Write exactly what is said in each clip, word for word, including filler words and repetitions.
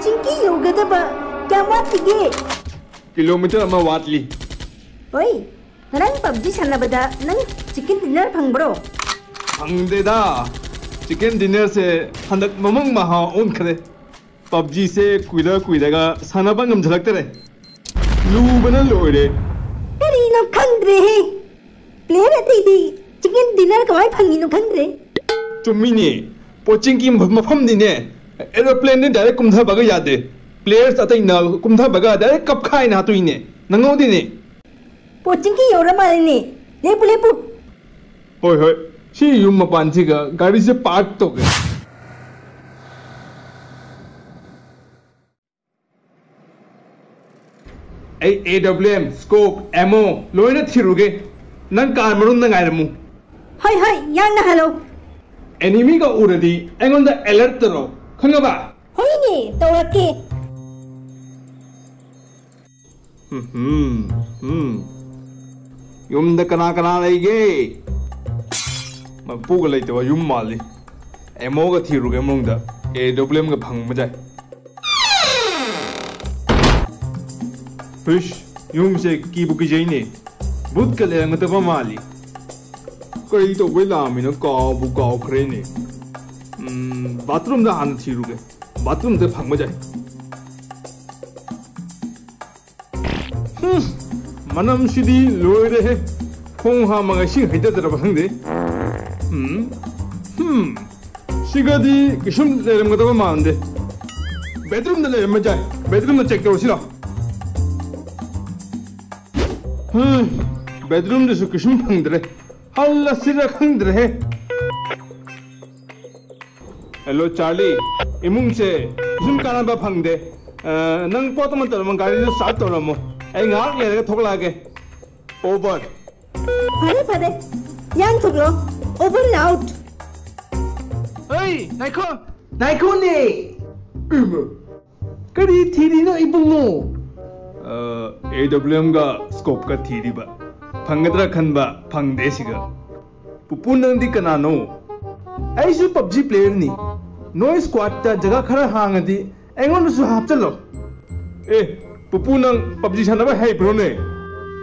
ꯆꯤꯡꯀꯤ ꯌꯧꯒꯗꯕ ꯀꯌꯥꯝ ꯋꯥꯠꯂꯤꯒꯦ? ꯀꯤꯂꯣꯃꯤꯇꯔ ꯑꯃ ꯋꯥꯠꯂꯤ꯫ ꯍꯣꯏ, ꯉꯔꯥꯡ ꯄꯞꯖꯤ ꯁꯥꯟꯅꯕꯗ ꯅꯪ ꯆꯤꯀꯟ ꯗꯤꯅꯔ ꯐꯪꯕ꯭ꯔꯣ? ꯐꯪꯗꯦꯗ꯫ ꯆꯤꯀꯟ ꯗꯤꯅꯔꯁꯦ ꯍꯟꯗꯛ ꯃꯃꯪ ꯃꯍꯥ ꯑꯣꯟꯈ꯭ꯔꯦ꯫ ꯄꯞꯖꯤꯁꯦ ꯀꯨꯏꯔ ꯀꯨꯏꯔꯒ ꯁꯥꯟꯅꯕ ꯉꯝꯁꯤꯜꯂꯛꯇꯔꯦ꯫ ꯂꯨꯕꯅ ꯂꯣꯏꯔꯦ꯫ ꯀꯔꯤꯅꯣ ꯈꯪꯗ꯭ꯔꯦꯍꯦ꯫ ꯄ꯭ꯂꯦꯌꯔ ꯑꯇꯩꯗꯤ ꯆꯤꯀꯟ ꯗꯤꯅꯔ ꯀꯃꯥꯏꯅ ꯐꯪꯉꯤꯅꯣ ꯈꯪꯗ꯭ꯔꯦ꯫ ꯆꯨꯝꯃꯤꯅꯦ꯫ ꯄꯣꯆꯤꯡꯒꯤ ꯃꯐꯝꯗꯤꯅꯦ, ꯑꯦꯔꯣꯄ꯭ꯂꯦꯟꯗ ꯗꯥꯏꯔꯦꯛ ꯀꯨꯝꯊꯕꯒ ꯌꯥꯗꯦ꯫ ꯄ꯭ꯂꯦꯌꯔꯁ ꯑꯇꯩꯅ ꯀꯨꯝꯊꯕꯒ ꯗꯥꯏꯔꯦꯛ ꯀꯞꯈꯥꯏꯅ ꯍꯥꯠꯇꯣꯏꯅꯦ꯫ ꯅꯪꯍꯧꯗꯦꯅꯦ꯫ ꯄꯣꯆꯤꯡꯒꯤ ꯌꯧꯔ ꯃꯥꯜꯂꯦꯅꯦ꯫ ꯂꯦꯞꯄꯨ, ꯂꯦꯞꯄꯨ꯫ ꯍꯣꯏ, ꯍꯣꯏ꯫ ꯁꯤ ꯌꯨꯝ ꯃꯄꯥꯟꯁꯤꯒ ꯒꯥꯔꯤꯁꯦ ꯄꯥꯔꯛ ꯇꯧꯒꯦ꯫ ꯑꯩ AWM, scope, ammo ꯂꯣꯏꯅ ꯊꯤꯔꯨꯒꯦ꯫ ꯅꯪ ꯀꯥꯔ ꯃꯅꯨꯡꯗ ꯉꯥꯏꯔꯝꯃꯨ꯫ ꯍꯣꯏ, ꯍꯣꯏ, ꯌꯥꯡꯅ ꯍꯜꯂꯣ꯫ Enemyꯒ ꯎꯔꯗꯤ ꯑꯩꯉꯣꯟꯗ alert ꯇꯧꯔꯣ꯫ ꯈꯪꯉꯕ? ꯍꯣꯏꯅꯦ, ꯇꯧꯔꯛꯀꯦ꯫ ꯎꯝ, ꯎꯝ꯫ ꯌꯨꯝꯗ ꯀꯅꯥ ꯀꯅꯥ ꯂꯩꯒꯦ? ꯃꯄꯨꯒ ꯂꯩꯇꯕ ꯌꯨꯝ ꯃꯥꯜꯂꯤ꯫ Ammoꯒ ꯊꯤꯔꯨꯒꯦ ꯃꯅꯨꯡꯗ꯫ AWMꯒ ꯐꯪꯕ ꯌꯥꯏ꯫ ꯍꯨꯏꯁ, ꯌꯨꯝꯁꯦ ꯀꯤꯕꯨ ꯀꯤꯖꯩꯅꯦ꯫ ꯚꯨꯠꯀ ꯂꯩꯔꯝꯒꯗꯕ ꯃꯥꯜꯂꯤ꯫ ꯀꯔꯤ ꯇꯧꯕꯩ ꯂꯥꯛꯑꯝꯃꯤꯅꯣ ꯀꯥꯎꯕꯨ ꯀꯥꯎꯈ꯭ꯔꯦꯅꯦ꯫ ꯎꯝ, bathroomꯗ ꯍꯥꯟꯅ ꯊꯤꯔꯨꯒꯦ꯫ Bathroomꯗ ꯐꯪꯕ ꯌꯥꯏ꯫ ꯍꯨꯝ, ꯃꯅꯝꯁꯤꯗꯤ ꯂꯣꯏꯔꯦꯍꯦ꯫ ꯈꯣꯡ ꯍꯥꯝꯃꯒ ꯏꯁꯤꯡ ꯍꯩꯊꯗ꯭ꯔꯕ ꯈꯪꯗꯦ꯫ ꯎꯝ, ꯎꯝ, ꯁꯤꯒꯗꯤ ꯀꯩꯁꯨꯝ ꯂꯩꯔꯝꯒꯗꯕ ꯃꯥꯟꯗꯦ꯫ Bedroomꯗ ꯂꯩꯔꯝꯕ ꯌꯥꯏ꯫ Bedroomꯗ check ꯇꯧꯔꯁꯤ ꯂꯥꯎ꯫ ꯎꯝ, bedroomꯗꯁꯨ ꯀꯩꯁꯨꯝ ꯐꯪꯗ꯭ꯔꯦ꯫ ꯍꯜꯂꯁꯤꯔ ꯈꯪꯗ꯭ꯔꯦꯍꯦ꯫ Hello, Charlie꯫ ꯏꯃꯨꯡꯁꯦ ꯀꯩꯁꯨꯝ ꯀꯥꯟꯅꯕ ꯐꯪꯗꯦ꯫ ꯑ, ꯅꯪ ꯄꯣꯠ ꯑꯃ ꯇꯧꯔꯝꯃꯣ, ꯒꯥꯔꯤꯗꯨ start ꯇꯧꯔꯝꯃꯣ꯫ ꯑꯩ ꯉꯥꯏꯍꯥꯛ ꯂꯩꯔꯒ ꯊꯣꯛꯂꯛꯑꯒꯦ꯫ Over꯫ ꯐꯔꯦ, ꯐꯔꯦ꯫ ꯌꯥꯡꯊꯣꯛꯂꯣ꯫ Over and out꯫ ꯍꯩ, ꯉꯥꯏꯈꯣ꯫ ꯉꯥꯏꯈꯣꯅꯦ꯫ ꯏꯃꯥ꯫ ꯀꯔꯤ ꯊꯤꯔꯤꯅꯣ, ꯏꯕꯨꯡꯉꯣ? ꯑ, AWMꯒ scopeꯀ ꯊꯤꯔꯤꯕ꯫ ꯐꯪꯒꯗ꯭ꯔꯥ ꯈꯟꯕ, ꯐꯪꯗꯦ ꯁꯤꯒ꯫ ꯄꯨꯄꯨ, ꯅꯪꯗꯤ ꯀꯅꯥꯅꯣ? ꯑꯩꯁꯨ PUBG playerꯅꯤ꯫ ꯅꯣꯏ squadꯇ ꯖꯒꯥ ꯈꯔ ꯍꯥꯡꯉꯗꯤ ꯑꯩꯉꯣꯟꯗꯁꯨ ꯍꯥꯞꯆꯜꯂꯣ꯫ ꯑꯦ, ꯄꯨꯄꯨ, ꯅꯪ ꯄꯞꯖꯤ ꯁꯥꯟꯅꯕ ꯍꯩꯕ꯭ꯔꯣꯅꯦ?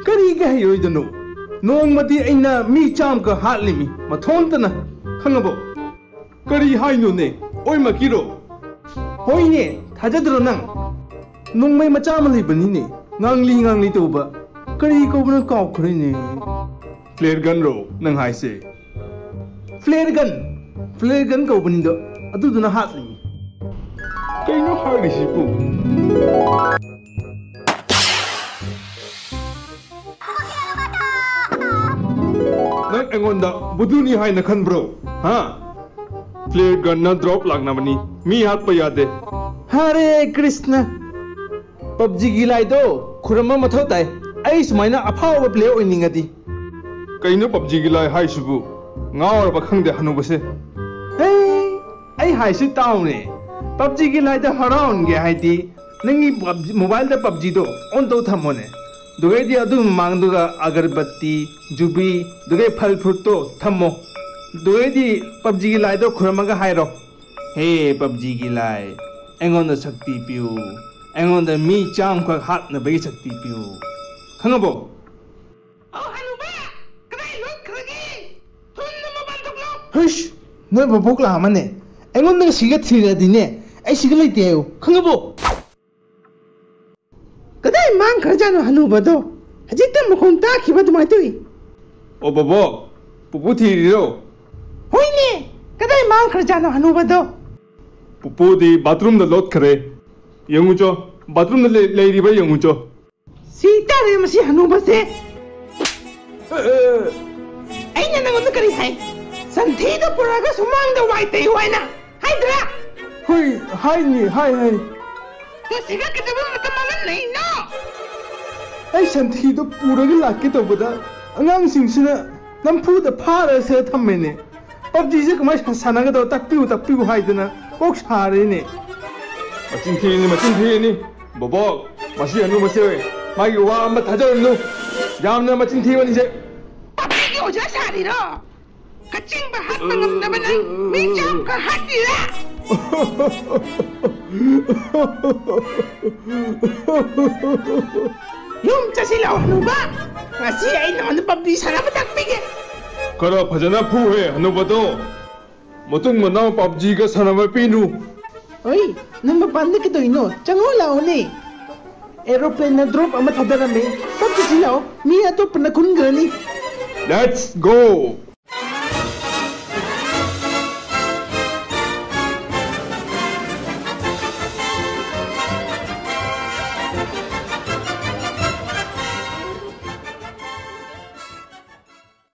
ꯀꯔꯤꯒꯤ ꯍꯩꯔꯣꯏꯗꯅꯣ? ꯅꯣꯡꯃꯗꯤ ꯑꯩꯅ ꯃꯤ ꯆꯥꯝꯃꯒ ꯍꯥꯠꯂꯤꯃꯤ, ꯃꯊꯣꯟꯇꯅ꯫ ꯈꯪꯉꯕꯣ? ꯀꯔꯤ ꯍꯥꯏꯅꯣꯅꯦ? ꯑꯣꯏꯃꯛꯀꯤꯔꯣ? ꯍꯣꯏꯅꯦ, ꯊꯥꯖꯗ꯭ꯔꯣ ꯅꯪ? ꯅꯣꯡꯃꯩ ꯃꯆꯥ ꯑꯃ ꯂꯩꯕꯅꯤꯅꯦ, ꯉꯥꯡꯂꯤ ꯉꯥꯡꯂꯤ ꯇꯧꯕ꯫ ꯀꯔꯤ ꯀꯧꯕꯅꯣ ꯀꯥꯎꯈ꯭ꯔꯦꯅꯦ꯫ ꯐ꯭ꯂꯦꯔ ꯒꯟꯔꯣ ꯅꯪ ꯍꯥꯏꯁꯦ? ꯐ꯭ꯂꯦꯔ ꯒꯟ, ꯐ꯭ꯂꯦꯔ ꯒꯟ ꯀꯧꯕꯅꯤꯗꯣ, ꯑꯗꯨꯗꯨꯅ ꯍꯥꯠꯂꯤꯅꯤ꯫ ꯀꯩꯅꯣ ꯍꯥꯏꯔꯤꯁꯤꯕꯨ? ꯅꯪ ꯑꯩꯉꯣꯟꯗ ꯕꯨꯗꯨꯅꯤ ꯍꯥꯏꯅ ꯈꯟꯕ꯭ꯔꯣ? ꯍꯥ? ꯐ꯭ꯂꯦꯔ ꯒꯟꯅ ꯗ꯭ꯔꯣꯞ ꯂꯥꯛꯅꯕꯅꯤ, ꯃꯤ ꯍꯥꯠꯄ ꯌꯥꯗꯦ꯫ ꯍꯔꯦ ꯀ꯭ꯔꯤꯁꯅ, ꯄꯞꯖꯤꯒꯤ ꯂꯥꯏꯗꯣ ꯈꯨꯔꯨꯝꯕ ꯃꯊꯧ ꯇꯥꯏ꯫ ꯑꯩ ꯁꯨꯃꯥꯏꯅ ꯑꯐꯥꯎꯕ ꯄ꯭ꯂꯦꯌꯔ ꯑꯣꯏꯅꯤꯡꯉꯗꯤ꯫ ꯀꯩꯅꯣ ꯄꯞꯖꯤꯒꯤ ꯂꯥꯏ ꯍꯥꯏꯁꯤꯕꯨ? ꯉꯥꯎꯔꯕ ꯈꯪꯗꯦ ꯍꯅꯨꯕꯁꯦ꯫ ꯍꯦ, ꯑꯩ ꯍꯥꯏꯁꯤ ꯇꯥꯎꯅꯦ꯫ ꯄꯞꯖꯤꯒꯤ ꯂꯥꯏꯗ ꯍꯔꯥꯎꯍꯟꯒꯦ ꯍꯥꯏꯗꯤ ꯅꯪꯒꯤ ꯄꯞꯖꯤ, ꯃꯣꯕꯥꯏꯜꯗ ꯄꯞꯖꯤꯗꯣ ꯑꯣꯟ ꯇꯧ ꯊꯝꯃꯣꯅꯦ꯫ ꯑꯗꯨꯒꯩꯗꯤ ꯑꯗꯨꯒꯤ ꯃꯃꯥꯡꯗꯨꯒ ꯑꯒꯔꯕꯠꯇꯤ, ꯖꯨꯕꯤ, ꯑꯗꯨꯒꯩ ꯐꯜ ꯐ꯭ꯔꯨꯠꯇꯣ ꯊꯝꯃꯣ꯫ ꯑꯗꯨꯒꯩꯗꯤ ꯄꯞꯖꯤꯒꯤ ꯂꯥꯏꯗꯣ ꯈꯨꯔꯝꯃꯒ ꯍꯥꯏꯔꯣ, "ꯍꯦ ꯄꯞꯖꯤꯒꯤ ꯂꯥꯏ, ꯑꯩꯉꯣꯟꯗ ꯁꯛꯇꯤ ꯄꯤꯌꯨ꯫ ꯑꯩꯉꯣꯟꯗ ꯃꯤ ꯆꯥꯝꯈꯛ ꯍꯥꯠꯅꯕꯒꯤ ꯁꯛꯇꯤ ꯄꯤꯌꯨ꯫" ꯈꯪꯉꯕꯣ? ꯑꯧ, ꯍꯅꯨꯕ! ꯀꯗꯥꯏ ꯂꯣꯠꯈ꯭ꯔꯒꯦ? ꯊꯨꯅ ꯃꯄꯥꯟ ꯊꯣꯛꯂꯛꯑꯣ! ꯍꯨꯏꯁ! ꯅꯣꯏ ꯕꯕꯣꯛ ꯂꯥꯛꯑꯝꯃꯅꯦ꯫ ꯑꯩꯉꯣꯟꯗꯒ ꯁꯤꯒ ꯊꯤꯔꯗꯤꯅꯦ, ꯑꯩ ꯁꯤꯒ ꯂꯩꯇꯦ ꯍꯥꯏꯌꯨ꯫ ꯈꯪꯉꯕꯣ? ꯀꯗꯥꯏ ꯃꯥꯡꯈ꯭ꯔꯖꯥꯠꯅꯣ ꯍꯅꯨꯕꯗꯣ? ꯍꯧꯖꯤꯛꯇ ꯃꯈꯣꯟ ꯇꯥꯈꯤꯕ ꯑꯗꯨꯃꯥꯏꯅ ꯇꯧꯏ꯫ ꯑꯣ ꯕꯕꯣꯛ, ꯄꯨꯄꯨ ꯊꯤꯔꯤꯔꯣ? ꯍꯣꯏꯅꯦ, ꯀꯗꯥꯏ ꯃꯥꯡꯈ꯭ꯔꯖꯥꯠꯅꯣ ꯍꯅꯨꯕꯗꯣ? ꯄꯨꯄꯨꯗꯤ ꯕꯥꯊꯔꯨꯝꯗ ꯂꯣꯠꯈ꯭ꯔꯦ꯫ ꯌꯦꯡꯉꯨꯆꯣ, ꯕꯥꯊꯔꯨꯝꯗ ꯂꯩ-, ꯂꯩꯔꯤꯕ꯭ꯔꯥ ꯌꯦꯡꯉꯨꯆꯣ꯫ ꯁꯤ ꯇꯥꯔꯦ ꯃꯁꯤ ꯍꯅꯨꯕꯁꯦ꯫ ꯑꯦ, ꯑꯦ, ꯑꯦ꯫ ꯑꯩꯅ ꯅꯪꯉꯣꯟꯗ ꯀꯔꯤ ꯍꯥꯏ? ꯁꯟꯊꯤꯗꯣ ꯄꯨꯔꯛꯑꯒ ꯁꯨꯃꯥꯡꯗ ꯋꯥꯏ ꯇꯩꯌꯨ ꯍꯥꯏꯅ ꯍꯥꯏꯗ꯭ꯔꯥ? ꯍꯣꯏ, ꯍꯥꯏꯅꯤ, ꯍꯥꯏ, ꯍꯥꯏ꯫ ꯃꯁꯤꯒ ꯀꯩꯗꯧꯕ ꯃꯇꯝ ꯃꯥꯡꯍꯜꯂꯤꯅꯣ? ꯑꯩ ꯁꯟꯊꯤꯗꯣ ꯄꯨꯔꯒ ꯂꯥꯛꯀꯦ ꯇꯧꯕꯗ ꯑꯉꯥꯡꯁꯤꯡꯁꯤꯅ ꯅꯝꯐꯨꯗ ꯐꯥꯔꯁꯦ ꯊꯝꯃꯦꯅꯦ꯫ ꯄꯞꯖꯤꯁꯦ ꯀꯃꯥꯏꯅ ꯁꯥꯟꯅꯒꯗꯕ ꯇꯥꯛꯄꯤꯌꯨ, ꯇꯥꯛꯄꯤꯌꯨ ꯍꯥꯏꯗꯅ ꯀꯣꯛ ꯁꯥꯔꯦꯅꯦ꯫ ꯃꯆꯤꯟ ꯊꯤꯔꯤꯅꯤ, ꯃꯆꯤꯟ ꯊꯤꯔꯤꯅꯤ꯫ ꯕꯣꯕꯣꯛ, ꯃꯁꯤ ꯍꯅꯨꯕꯁꯦ, ꯃꯥꯒꯤ ꯋꯥ ꯑꯃ ꯊꯥꯖꯔꯨꯅꯨ꯫ ꯌꯥꯝꯅ ꯃꯆꯤꯟ ꯊꯤꯕꯅꯤꯁꯦ꯫ ꯄꯞꯖꯤꯒꯤ ꯑꯣꯖꯥ ꯁꯥꯔꯤꯔꯣ? ꯀꯆꯤꯡꯕ ꯍꯥꯠꯄ ꯉꯝꯗꯕ ꯅꯪ ꯃꯤ ꯆꯥꯝꯈꯛ ꯍꯥꯠꯂꯤꯔꯥ? ꯌꯨꯝ ꯆꯠꯁꯤ ꯂꯥꯛꯑꯣ ꯍꯅꯨꯕ꯫ ꯉꯁꯤ ꯑꯩ ꯅꯉꯣꯟꯗ ꯄꯞꯖꯤ ꯁꯥꯟꯅꯕ ꯇꯥꯛꯄꯤꯒꯦ꯫ ꯈꯔ ꯐꯖꯅ ꯐꯨꯍꯦ ꯍꯅꯨꯕꯗꯣ꯫ ꯃꯇꯨꯡ ꯃꯅꯥꯎ ꯄꯞꯖꯤꯒ ꯁꯥꯟꯅꯕ ꯄꯤꯅꯨ꯫ ꯍꯣꯏ, ꯅꯪ ꯃꯄꯥꯟꯗ ꯀꯩꯗꯧꯔꯤꯅꯣ? ꯆꯪꯉꯛꯑꯣ ꯂꯥꯛꯑꯣꯅꯦ꯫ ꯑꯦꯔꯣꯄ꯭ꯂꯦꯟꯅ ꯗ꯭ꯔꯣꯞ ꯑꯃ ꯊꯥꯗꯔꯝꯃꯦ꯫ ꯇꯞ ꯆꯠꯁꯤ ꯂꯥꯛꯑꯣ, ꯃꯤ ꯑꯇꯣꯞꯄꯅ ꯈꯨꯟꯈ꯭ꯔꯅꯤ꯫ Let's go!